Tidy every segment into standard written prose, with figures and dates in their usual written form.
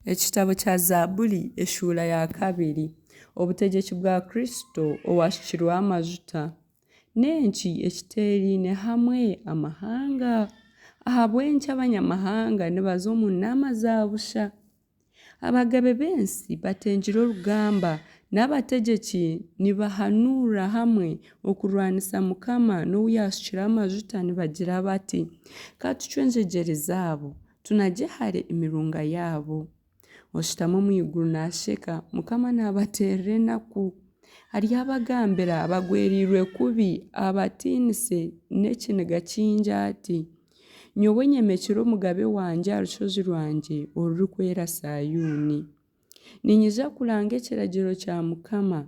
Ekitabo kya Zaaburi eshuura ya kabiri. Obutegyeki bwa Kristo owaashukirweho amajuta. N'enki ekiteeraine hamwe amahanga? Ahabw'enki abanyamahanga nibaza omu naama za busha? Abagabe b'ensi batengire orugamba, n'abategyeki nibahanuurira hamwe okurwanisa Mukama n'ou yaashukireho amajuta nibagira bati, Ka tucwe enjegyere zaabo, tunagye hare emirunga yaabo. Oshutami omu iguru naasheka, Mukama naabateerera enaku. Aryabagambira abagwereirwe kubi, abatiinise n'ekiniga kingi ati, Nyowe nyemekire omugabe wangye aha rushozi rwangye orurikwera Saayuuni. Niinyija kuranga ekiragiro kya Mukama.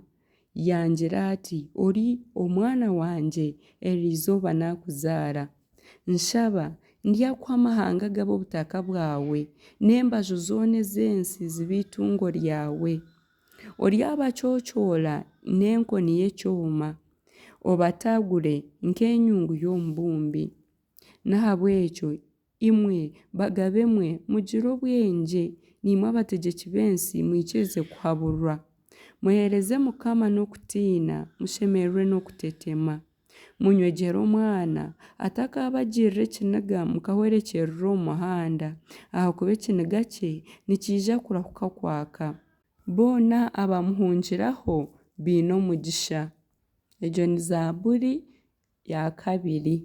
Yangira ati, Ori omwana wangye, eri izooba naakuzaara. Nshaba, ndyakuha amahanga gabe obutaka bwawe, n'embaju zoona ez'ensi zibe eitungo ryawe. Oryabacoocoora n'enkoni y'ekyoma, obatagure nk'enyungu y'omubumbi. N'ahabw'ekyo imwe bagabe mwe, mugire obwengye, naimwe abategyeki b'ensi mwikirize kuhaburwa. Muheereze Mukama n'okutiina, mushemererwe n'okutetema. Munywegyere omwana, atakaabagirira ekiniga mukahwerekyerera omu muhanda, ahakuba ekiniga kye nikiija kurahuka kwaka. Boona abamuhungiraho baine omugisha. Egyo ni Zaaburi ya kabiri.